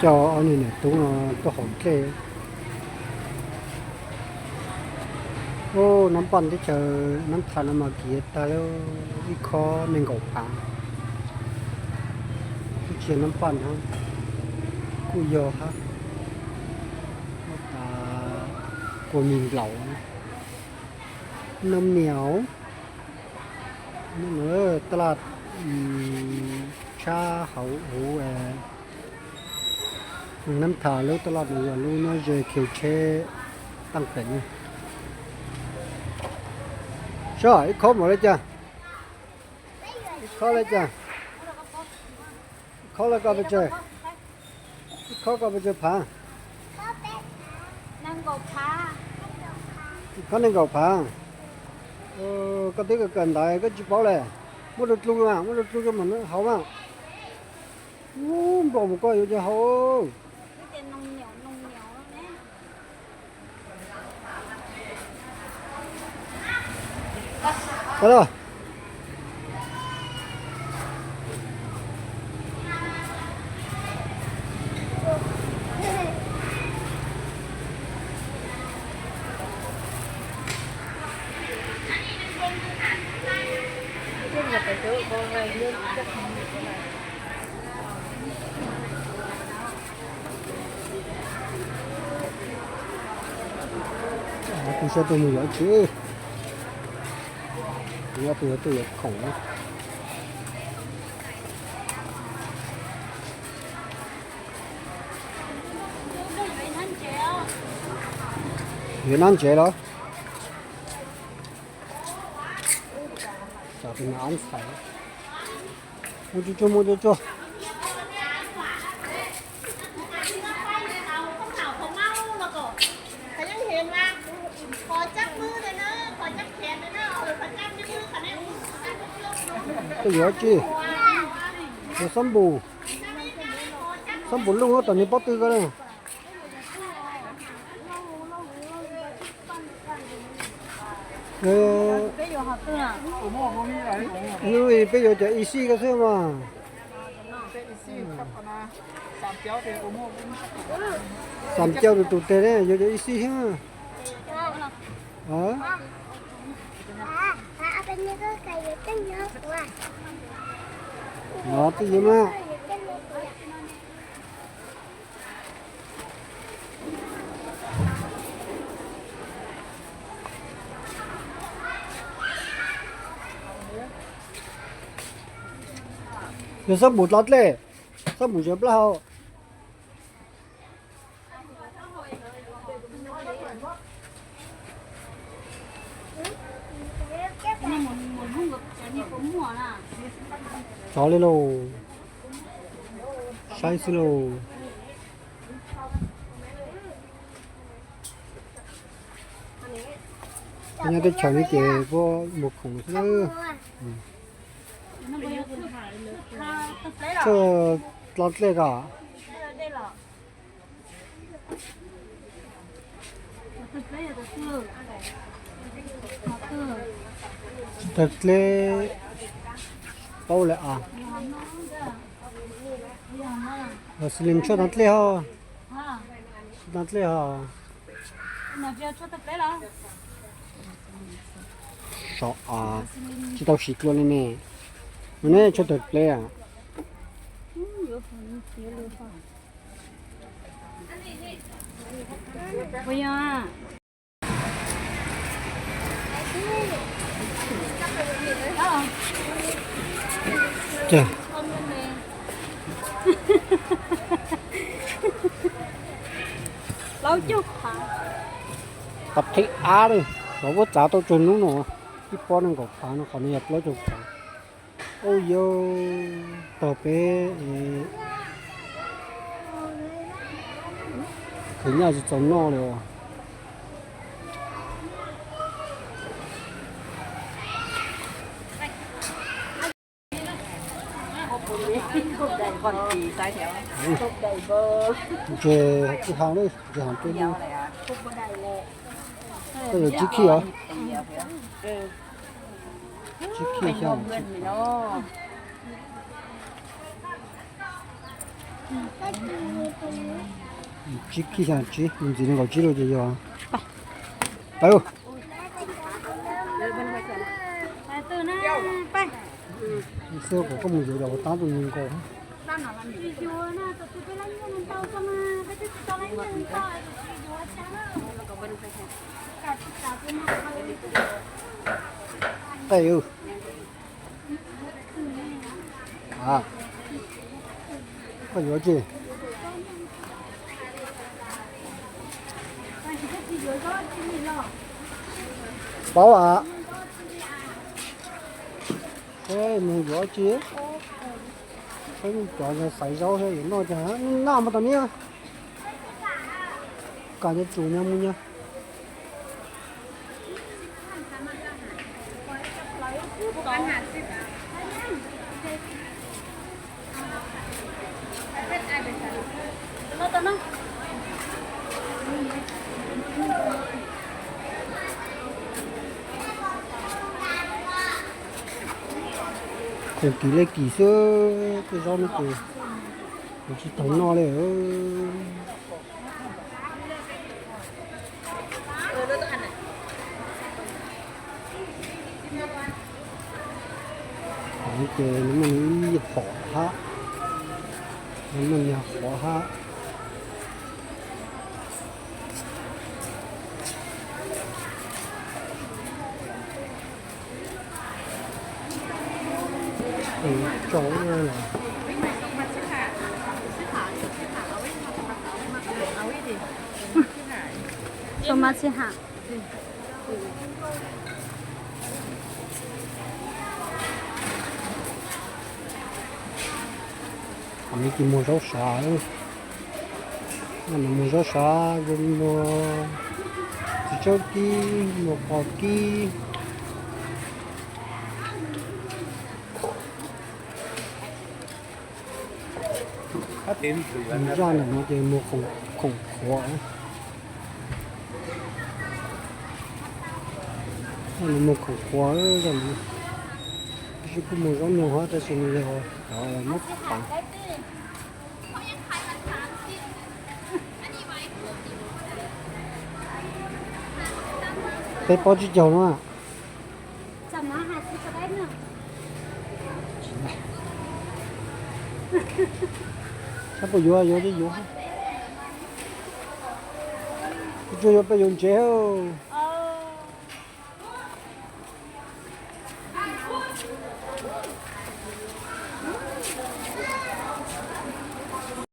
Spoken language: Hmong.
Coj ob niag niam tub no tuaj haus dlej. Ub, nab paj teb chaws nab tham no mas kiv tag lawm, ib khob nees nkaum phav. Ub, tsis yog nab paj hab, kuj yog hab, tas kua mis nplaum, nab niam, taj laj tshab hauv huv. Nab tham lub taj laj no yog lub nyob ze khiv tsheb Taj Peem. Saib ib khob npaum li cas, ib khob li cas, ib khob li koj pes tsawg, ib khob koj pes tsawg phav? Ib khob nees nkaum phav. Koj twb kawm kawm ntawv koj tsis paub lawm. Muab rau dlu mas, muab rau dlu rau mam haus mas. Ub, nplaum mas koj yuav cia haus. Kuv saib tuaj mus yuav tsi, kuv nyob tuaj yuav tuaj yuav khoom. Yuav nab ntsev los? Mus tsuag tsuag, mus tsuag tsuag. Koj yuav tsi? Yuav xob npum. Xob npum luj tom niag pob tw ko na. Peb yuav cov ib xij ko xwb mas. Xam cau tus tus teg ne, yuav cov ib xij xwb. No twb yuav mas. Yog xob npum dlav dlej, xob npum zov plaub hau. Tsov li lauj, saib xwb lauj. Nyob teb chaws no ces puab mus khoom xwb. Tshuaj dlav dlej ko. Tshuaj dlav dlej paub lawm as. Vaseline tshuaj dlav dlej ho. Tshuaj dlav dlej ho. Sov, tsis tau siv dlua li ne. No ne tshuaj tawg pleb a. Qhov thib ab li, qhov uas txav tau tsawg hnub no, ib pob nees nkaum phav no, qhov no yog plaub caug phav. Ub, yuav tog peb khwv nyaj tsis txaus noj li os. Ntses tsis haus li, ntses haus peb lub. Koj yuav tsib khij os. Tsib khij xyoo. Tsib kib xya tsib, mus ntxiv nees nkaum tsib lub ces yog. Pais. Xwb kom koj mus yuav cov tab tus nees nkaum. Qe, koj yuav tsi? Paub a. Peb mus yuav tsi? Peb cov xaiv zaub thiab yuav noj cas noj mas tau niam. Kam cov tsum nyog mus nyog. Khoom kim li kim xwb, tej zaub no ces kuv tsis tau noj li. Ces nws muaj ib hom hab, nws muaj ib hom hab. Tso, tso mas tsis ham. Nws tsis muag zaub sav, nws muag zaub sav, muag txiv tsawb kib, muag qos kib. Zaj ntawm no ces muag khoom qhuav. Zaj no muag khoom qhuav, zaj no. Tab sis kuj muag zaub noog hab, tab sis nws yog cov muab pam. Peb pob tsib caug no. Sab puas yuav, yuav li yuav. Kuv tsuas yuav peb yuav ntsev.